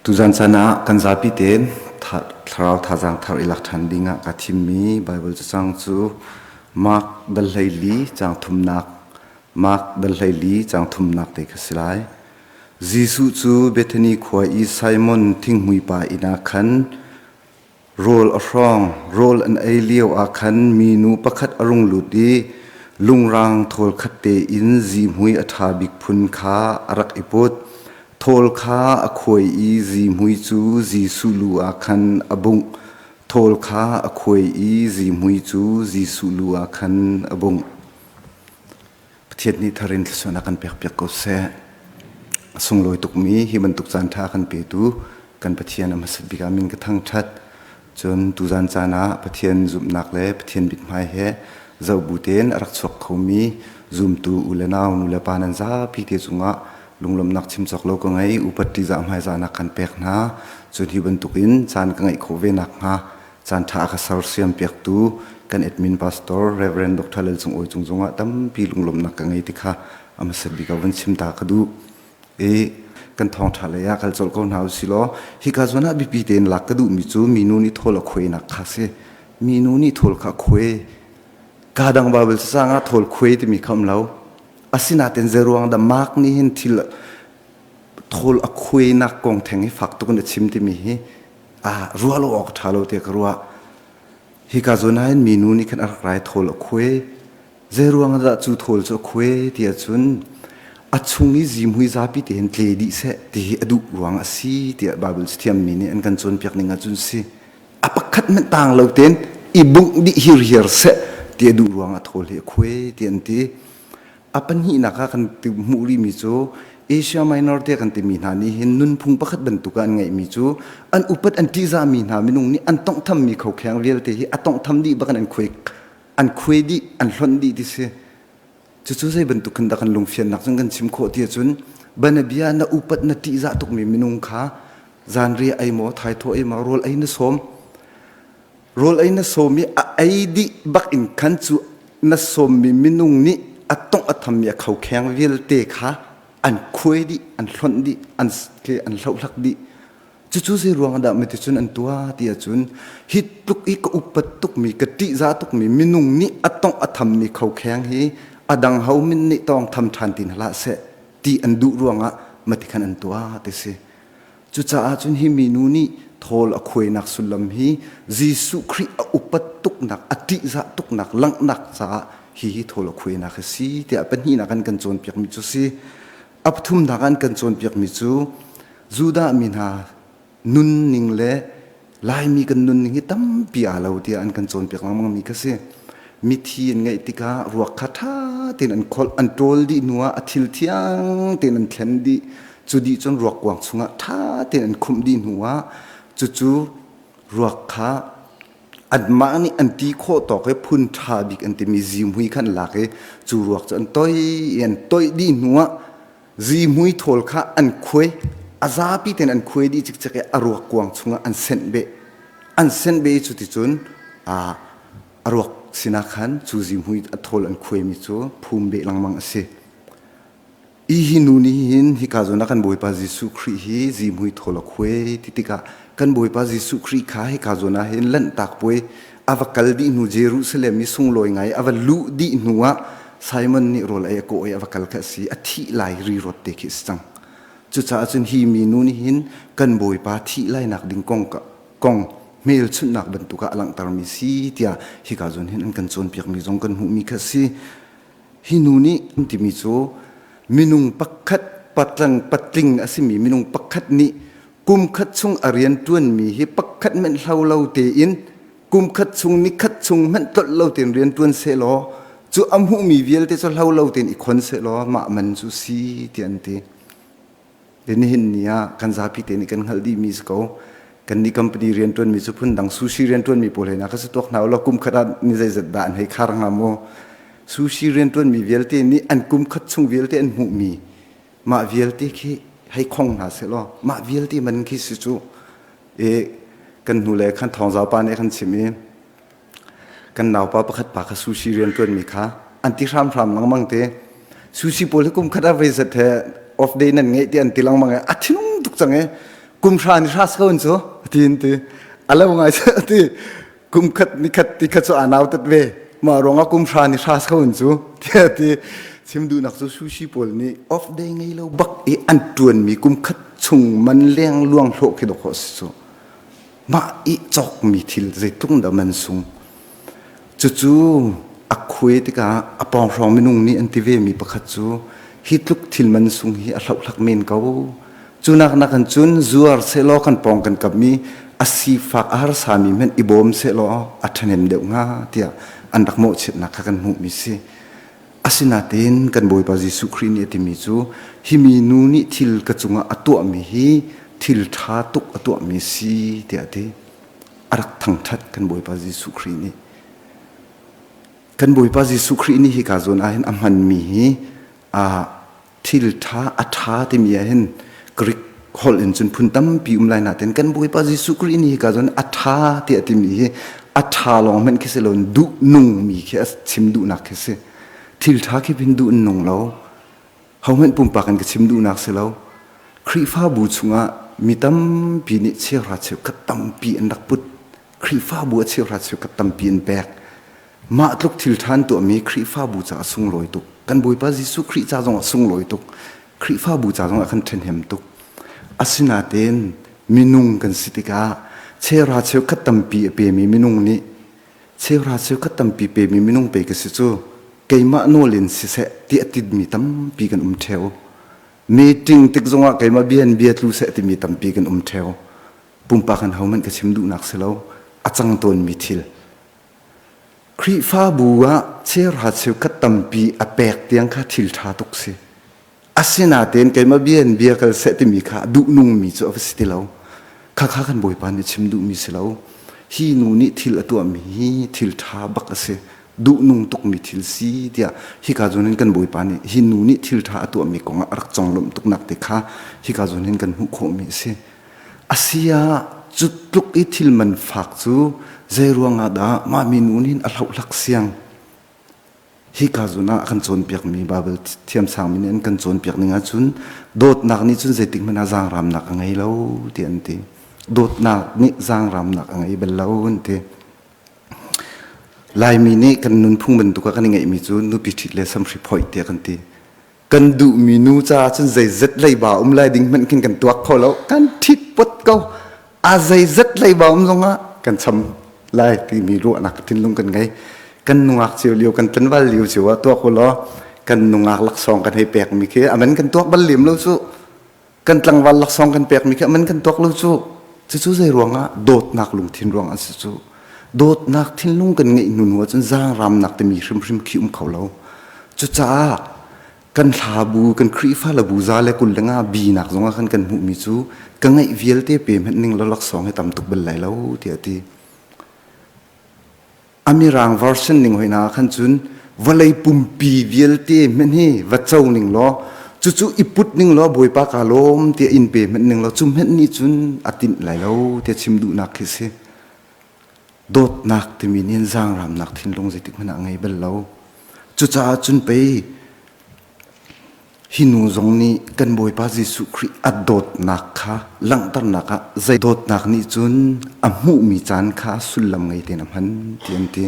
Tuzan caan ah kan zapi tein thlarau thazaang thar i lak ṭhan ding ah kaa thimmi Baibal cacang cu Mark dal 14 caang thumnak Mark dal 14 caang thumnak te kha si lai. Jesuh cu Bethany khua i Simon thinghmui pa inn ah khan Rawl a hrawng, rawl an ei lio ah khan minu pakhat a rung lut i lungrang thawl khat tein zihmui a ṭha bik phun kha a rak i put. Thawl kha a khuai i zihmui cu Jesuh lu ah khan a bungh. Thawl kha a khuai i zihmui cu Jesuh lu ah khan a bungh. Pathian nih thar in thluachuahnak kan pekpiak ko seh. A sunglawi tukmi hi bantuk caan ṭha kan petu kan Pathian a hmasat bik ah min ka thangṭhat. Cun tuzan caan ah Pathian zumhnak le Pathian mithmai he zoh bu tein a rak chuak khomi zumtu u le nau nu le pa nan zapi te cungah lunglawmhnak chim cawk lo ka ngei. Upat ṭihzah hmaizahnak kan pek hna. Cun hi bantukin caan ka ngeih khawh ve nakhnga Caanṭha a ka sersiam piaktu kan admin pastor Reverend Dr. Lal Cung Awi cung zongah tampi lunglawmhnak ka ngei ti kha a hmasat bik ah vun chim ta ka duh. I kan thawngṭha lei ah kal colh ko hna usih law hika zawn ah biapi tein lak ka duhmi cu minu nih thawl a khuainak kha si. Minu nih thawl kha a khuai. Ka dang Bible cacang ah thawl khuai timi kha um lo. Asinain zeiruang dah Mark nih hin thil thawl a khuainak kong theng hi fak tuk in a chim timi hi ruah lo awk ṭha lo tiah ka ruah. Hika zawn ah hin minu nih khan a rak rai thawl a khuai. Zeiruang dah cu thawl cu a khuai ti ahcun a chung i zihmui zapi te hin tle dih seh ti hi a duh ruang a si tiah Bible cathiammi nih an kan cawnpiak ning ahcun si. A pakhat hmanh tang lo tein i bungh dih hirhiar seh ti a duh ruang ah thawl hi a khuai ti an ti. A pahnihnak ah kan hmuh rihmi cu Asia Minor te kan timi hna nih hin nunphung pakhat bantuk ah an ngeihmi cu an upat an ṭihzahmi hna minung nih an tonghthammi khokheng vialte hi a tonghtham dih bak in an khuai an khuai dih an hlonh dih ti si. Cucu zei bantuk khin dah kan lungfiannak cun kan chim khawh ti ahcun banabia na upat na ṭihzah tukmi minung kha zanriah ei maw thaithawh ei maw rawl ei na sawm Rawl ei na sawm i a ei dih bak in khan cu na sawmmi minung nih a tongh a thammi a khokheng vialte kha an khuai dih, an hlonh dih, an an hlohlak dih. Cucu zei ruang dah maticun an tuah ti ahcun hi tluk i ka upat tukmi, ka ṭihzah tukmi minung nih a tongh a thammi khokheng hi a dang ho min nih tawng tham ṭhan ti hna hlah seh ti an duh ruangah matikhan an tuah ti si. Cucaah cun hi minu nih thawl a khuainak sullam hi Jesuh Khrih a upat tuknak, a ṭihzah tuknak langhnak caah hihi thawl a khuainak a si tiah pahnihnak an kan cawnpiakmi cu a si. A pathumnak an kan cawnpiakmi cu Judah mi hna nunning le Laimi kan nunning hi tampi aa lo tiah an kan cawnpiak lengmangmi kha si. Mithi an ngeih tikah ruak kha ṭha tein an kholh, an ṭawl dih hnuah a thil thiang tein an thlen dih. Cu dih cun ruak kuang chungah ṭha tein an khumh dih hnuah cucu ruak kha anmah nih an ti khawh tawk i phun ṭha bik an timi zihmui kha an lak i cu ruak cu an toih i an toih dih hnuah Zihmui thawl kha an khuai, a zapi tein an khuai dih cikcek i a ruak kuang chungah an senh beh. An senh beh i cuticun a ruak sinah khan cu zihmui a thawl an khuaimi cu phum beh lengmang a si. I hi nu nih hin hika zawn ah kan Bawipa Jesuh Khrih hi zihmui thawl a khuai ti tikah kan Bawipa Jesuh Khrih kha hika zawn ah hin Lanhtak puai a va kal dih hnu Jerusalem i sunglawi ngai a va luh dih hnu ah Simon nih rawl ei a kawh i a va kal kha a si a thih lai rirawt te khi a si cang cucaah cun hi minu nih hin kan Bawipa thih lainak ding kong kong hmelchunhnak bantuk ah a langhtermi si tiah hika zawn hin an kan cawnpiakmi zong kan hmuhmi kha a si hi nu nih timi cu minung pakhat patlang patling a simi minung pakhat nih kum khat chung a rian ṭuanmi hi pakhat hmanh hlo lo tein kum khat chung ni khat chung hmanh tlolh lo tein rian ṭuan sehlaw cu a hmuhmi vialte cu hlo lo tein i khon sehlaw mah man cu si ti an ti. Nihin ni ah kan zapi te nih kan hngalh dihmi si ko. Kan nih company rian ṭuanmi cu phundang sushi rian ṭuanmi pawl he na ka si tuak hna ulaw kum khat ah ni zeizat dah an hei khar hnga maw? Sushi rian ṭuanmi vialte nih an kum khat chung vialte an hmuhmi mah vialte khi hei khong hna sehlaw mah vialte man khi si cu i kan hnu le khan thawngzau pa nih a kan chimh i kan naupa pakhat pa kha sushi rian ṭuanmi kha an ti hramhram lengmang te sushi pawl hi kum khat ah voi zat he off day nan ngeih ti an ti lengmang i a thinung tuk cang i. Kum hra ni hra si ko in cu ti in ti. A lo ngai ti. Kum khat ni khat ti khat cu aa nau tat ve. Mah ruangah kum hra ni hra si ko in cu tiah ti. Chim duhnak cu sushi pawl nih off day ngei lo bak i an ṭuanmi kum khat chung man leng luang hlawh khi dawh si cu. Mah i cawkmi thil zeitluk dah man sung. Cucu a khuai tikah a pawnghrawng minung nih an ti vemi pakhat cu hi tluk thil man sung hi a hlohlak men ko. Cu nak nakin cun zuar sehlaw kan pawng kan kapmi a sifak a harsami hmanh i bawm sehlaw a ṭhahnem deuh hnga tiah an rak mawhchiatnak kha kan hmuhmi si. Asinain kan Bawipa Jesuh Khrih nih a timi cu hi minu nih thil ka cungah a tuahmi hi thil ṭha tuk a tuahmi si tiah a ti. A rak thangṭhat kan Bawipa Jesuh Khrih nih. Kan Bawipa Jesuh Khrih nih hika zawn ah hin a hmanmi hi thil ṭha a ṭha timi ah hin Greek holh in cun phun tampi um lai nain kan Bawipa Jesuh Khrih nih hika zawn a ṭha tiah timi hi a ṭha lawng hmanh khi si lo duh nungmi khi a chim duhnak khi si. Thil ṭha khi hin duh nung lo. Hohmanh pumpak in ka chim duhnak si lo. Khrihfabu chungah mi tampi nih cheuhra cheukhat tampi an rak put. Khrihfabu a cheuhra cheukhat tampi an pek. Mah tluk thil ṭha an tuahmi Khrihfabu caah sunglawi tuk. Kan Bawipa Jesuh Khrih ca zongah sunglawi tuk. Khrihfabu ca zongah kan ṭhahnem tuk. Asinain minung kan si tikah cheuhra cheukhat tampi a pemi minung nih cheuhra cheukhat tampi pemi minung pe ka si cu keimah nawl in siseh ti a titmi tampi kan um ṭheo. Meeting tik zongah keimah bia in bia tlu seh timi tampi kan um ṭheo. Pumpak in hohmanh ka chim duhnak si lo. A cang tawnmi thil. Khrihfabu ah cheuhra cheukhat tampi a pek tiang kha thil ṭha tuk si. Asinain keimah bia in bia kal seh timi kha duhnungmi cu a va si ti lo. Khakha kan Bawipa nih chim duhmi si lo. Hi nu nih thil a tuahmi hi thil ṭha bak a si. Duhnung tukmi thil si tiah hika zawn hin kan Bawipa nih hi nu nih thil ṭha a tuahmi kongah a rak conglawmh tuknak te kha hika zawn hin kan hmuh khawhmi a si. A si ah cu tluk i thil man fak cu zei ruangah dah mah minu nih hin a hlohlak siang? Hika zawn ah a kan cawnpiakmi Baibal thiamsangmi nih an kan cawnpiak ning ahcun dawtnak nih cun zeitik hmanh ah zaangramnak a ngei lo ti an ti. Dawtnak nih zaangramnak a ngei bal lo an ti. Laimi nih kan nunphung bantuk ah kan i ngeihmi cu nupi ṭhit le samhri phoih tiah kan ti. Kan duhmi nu caah cun zeizat leiba um lai ding hmanh khin kan tuak kho lo kan ṭhit pot ko a zeizat leiba um zongah kan cham lai timi ruahnak thinlung kan ngei kan nungak cio lio kan tlanval lio cio ah tuak u law kan nungak laksawng kan hei pekmi khi aman kan tuak bal lem lo cu kan tlangval laksawng kan pekmi khi aman kan tuak lo cu cucu zei ruangah dawtnak lungthin ruangah a si cu dawtnak thinlung kan ngeih hnu hnu ahcun zaangramnak timi hrimhrim khi um kho lo cucaah kan hlabu kan Khrihfa labu za le 25 bi nak zongah khan kan hmuhmi cu ka ngeih vialte pe hmanh ning law laksawng hi tam tuk bal lai lo tiah a ti A mirang version ning hoi hna khan cun vawlei pumpi vialte hmanh hi va co ning law cucu i put ning law Bawipa kaa lawm tiah in pe hmanh ning law cu hmanh nih cun a tinh lai lo tiah chim duhnak khi si. Dawtnak timi nih zaangramnak thinlung zeitik hmanh ah a ngei bal lo. Cucaah cun pei Hi nu zong nih kan Bawipa Jesuh Khrih a dawtnak kha langhternak ah zei dawtnak nih cun a hmuhmi caan kha sullam ngei tein a hman ti an ti.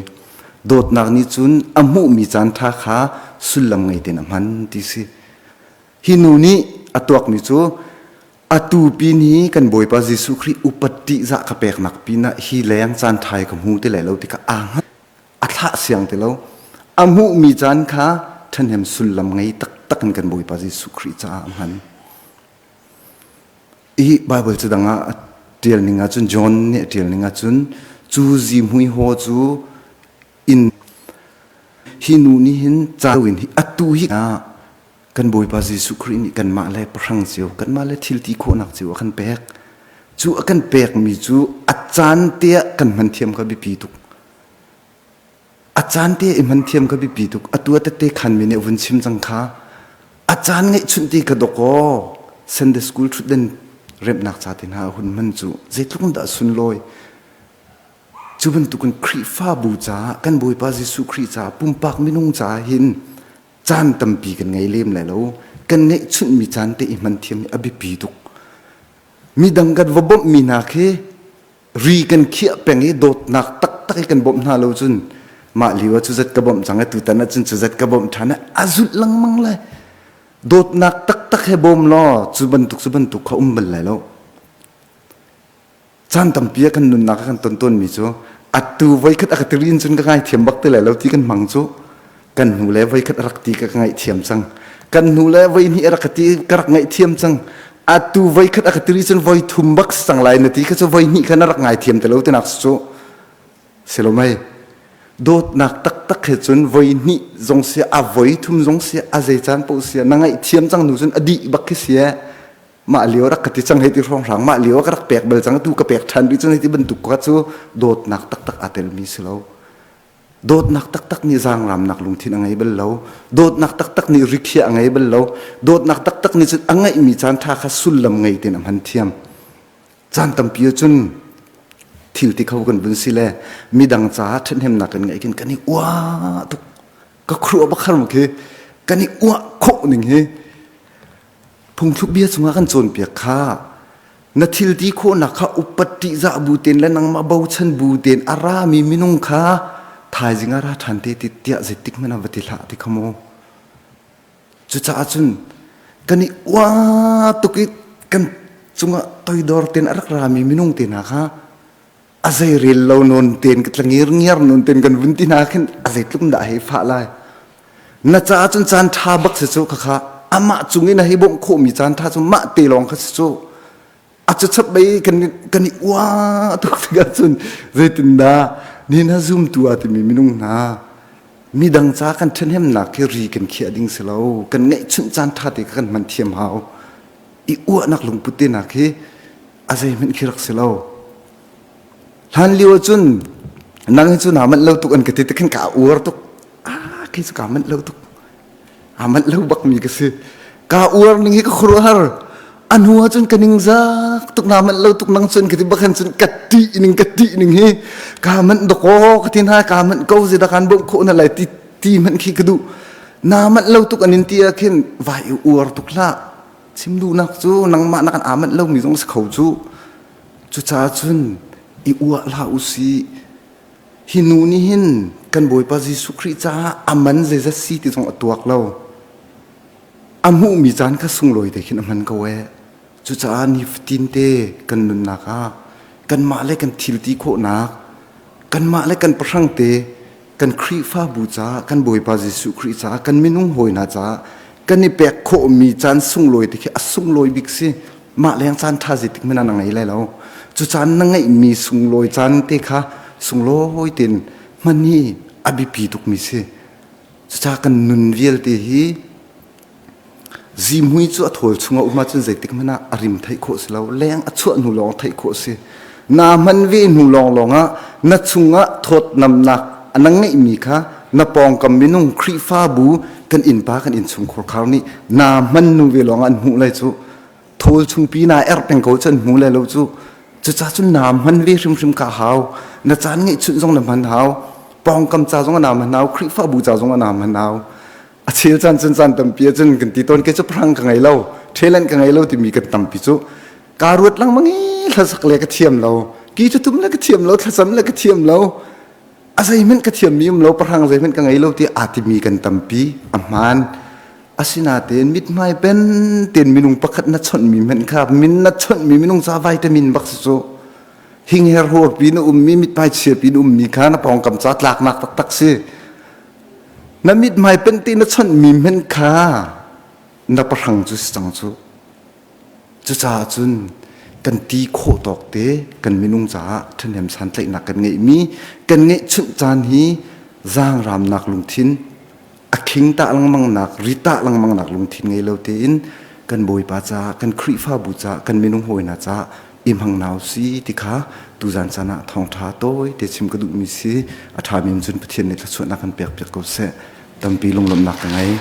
Dawtnak nih cun a hmuhmi caan ṭha kha sullam ngei tein a hman ti si. Hi nu nih a tuakmi cu atu pin hi kan Bawipa Jesuh Khrih upat ṭihzah ka peknak pinah hi leng caan ṭha hi ka hmu ti lai lo ti kha aa hngalh. A thlah siang ti lo. A hmuhmi caan kha ṭhahnem sullam ngei taktak in kan Bawipa Jesuh Khrih caah a hman. I Baibal cu dang ah a ṭial ning ahcun John nih a ṭial ning ahcun cu zihmui haw cu inn hi nu nih hin ca in atu hi kan Bawipa Jesuh Khrih nih kanmah le pahrang cio kanmah le thil ti khawhnak cio a kan pek. Cu a kan pekmi cu a caan te ah kan hman thiam kha biapi tuk. A caan te i hman thiam kha biapi tuk. Atu a tette khanmi nih a vun chim cang kha. A caan ngeihchunh ti ka dok aw. Sunday school ṭhutden remhnak ca te hna a hun hman cu zeitluk dah sunlawi. Cu bantukin Khrihfabu caah kan Bawipa Jesuh Khrih caah pumpak minung caah hin caan tampi kan ngei lem lai lo. Kan ngeihchunhmi caan te i hman thiam hi a biapi tuk. Midang kan va bawmhmi hna khi ri kan khiah peng i dawtnak taktak i kan bawmh hna lo cun mah lio ah cuzat ka bawmh cang i tutan ah cun cuzat ka bawmh ṭhan a zulh lengmang lai. Dawtnak taktak he bawm law cu bantuk cu bantuk kha um bal lai lo. Caan tampi ah kan nunnak ah kan ton tawnmi cu atu voikhat a ka tiri in cun ka ngaithiam bak ti lai lo ti kan hmang cu kan hnu le voikhat a rak ti ka ka ngaihthiam cang. Kan hnu le voi hnih a rak ka ti ka rak ngaihthiam cang. Atu voikhat a ka tiri cun voi thum bak si cang lai na ti kha cu voi hnih khan a rak ngaithiam ti lo tinak cu si lo mei. Dawtnak taktak he cun voi hnih zong si a voi thum zong si a zei caan paoh si na ngaihthiam cang hnu cun a dih bak khi si eh. Mah lio rak ka ti cang hei ti hrawnghrang mah lio ka rak pek bal cang tu ka pek ṭhan rih cun hei ti bantuk kha cu dawtnak taktak aa telmi si lo. Dawtnak taktak nih zaangramnak lungthin a ngei bal lo. Dawtnak taktak nih rikhiah a ngei bal lo. Dawtnak taktak nih cun a ngeihmi caan ṭha kha sullam ngei tein a hman thiam. Caan tampi ahcun thil ti kho kan vun si le midang caah ṭhathnemnak kan ngeih khin kan i uah tuk. Ka khuaruah bak har khi kan i uah khawh ning hi Phungthluk bia chungah kan cawnpiak kha na thil ti khawhnak kha upat ṭihzah bu tein le nangmah bochan bu tein a rami minung kha thaizing ah ra ṭhan te ti tiah zeitik hmanh ah va ti hlah ti kha mu. Cucaah cun kan i uah tuk i kan cungah toidor tein a rak rami minung te hna kha a zei rel lo nawn tein ka tlangir ngiar nawn tein kan vun ti hna khin a zeitluk dah hei fah lai. Na caah cun caan ṭha bak si cu khakha amah cung i na hei bawmh khawhmi caan ṭha cu mah te lawng kha si cu. A cu chap bei kan kan i uah tuk tikah cun zeitindah ni na zumtu ah timi minung hna midang ca kan ṭhahnemnak khi ri kan khiah ding si lo kan ngeihchunh caan ṭha te kha kan hman thiam hau i uahnak lungput te nak hi a zeihmanh khi rak si lo. Hlan lio cun nang hi cu naa manh lo tuk an ka ti te khin ka uar tuk. Ah, kei cu kaa manh lo tuk. Aa manh lo bak mi ka si. Ka uar ning hi ka khuaruahhar. A hnu ah cun ka ningzak tuk naa manh lo tuk nang cun ka ti bak cun ka ṭih ning ka ṭih ning hi kaa manh dakaw ka ti hna kaa manh ko zei dah kaan bawmh khawh na lai ti ti hmanh khi ka duh. Naa manh lo tuk an in ti ah khin vai i uar tuk hlah. Chim duhnak cu nangmah na kan aa manh lomi zong si kho cu. Cucaah cun i uah hlah u sih. Hi nu nih hin kan Bawipa Jesuh Khrih caah a man zeizat si ti zong a tuak lo. A hmuhmi caan kha sunglawi te khin a hman ko ee. Cucaah nifatin te kan nunnak ah kanmah le kan thil ti khawhnak, kanmah le kan pahrang te kan Khrihfabu caah, kan Bawipa Jesuh Khrih caah, kan minung hawi hna caah kan i pek khawhmi caan sunglawi te khi a sunglawi bik si. Mah leng caan ṭha zeitik hmanh ah na ngei lai lo. Cu caan na ngeihmi sunglawi caan te kha sunglawi tein hman hi a biapi tukmi si. Cucaah kan nun vialte hi Zihmui cu a thawl chungah um ahcun zeitik hmanh ah a rim theih khawh si lo. Leng a chuah hnu lawng theih khawh si. Naa hman ve hnu lawnglawng ah na chungah thawtnamnak na ngeihmi kha na pawngkam minung Khrihfabu kan innpa kan innchungkhar khar nih naa hman hnu ve lawng ah an hmuh lai cu. Thawl chungpi naa erh peng ko cu an hmu lai lo cu. Cucaah cun naa hman ve hrimhrim ka hau. Na caan ngeihchunh zong na hman hau. Pawngkam ca zong ah naa hman hau. Khrihfabu ca zong ah naa hman hau. A chel caan cun caan tampi ahcun kan ti tawn kei cu prang ka ngei lo talent ka ngei lo timi kan tampi cu kaa ruat lengmang i hlasak le ka thiam lo ki cu tum le ka thiam lo thlacam le ka thiam lo a zeihmanh ka thiammi um lo pahrang zeihmanh ka ngei lo ti aa timi kan tampi a hmaan asinain mithmai pen ten minung pakhat na chonhmi hmanh kha min na chonhmi minung ca vitamin bak si cu hingher hor pi na ummi mithmai chia pi na ummi kha na pawngkam ca tlaknak taktak si Na mithmai pente na chawnhmi hmanh kha na pahrang cu si cang cu. Cucaah cun kan ti khawh tawk te kan minung caah ṭhahnem santlaihnak kan ngeihmi kan ngeihchunh caan hi zaangramnak lungthin a khing tah lengmangnak ritah lengmangnak lungthin ngei lo tein kan Bawipa caah kan Khrihfabu caah kan minung hawi hna caah i hmang nau si ti kha tuzan caan ah thawngṭha tawi te chim ka duhmi si. A ṭhami in cun Pathian nih thluachuahnak kan pek piak ko seh. Tampi lunglawmhnak ka ngei.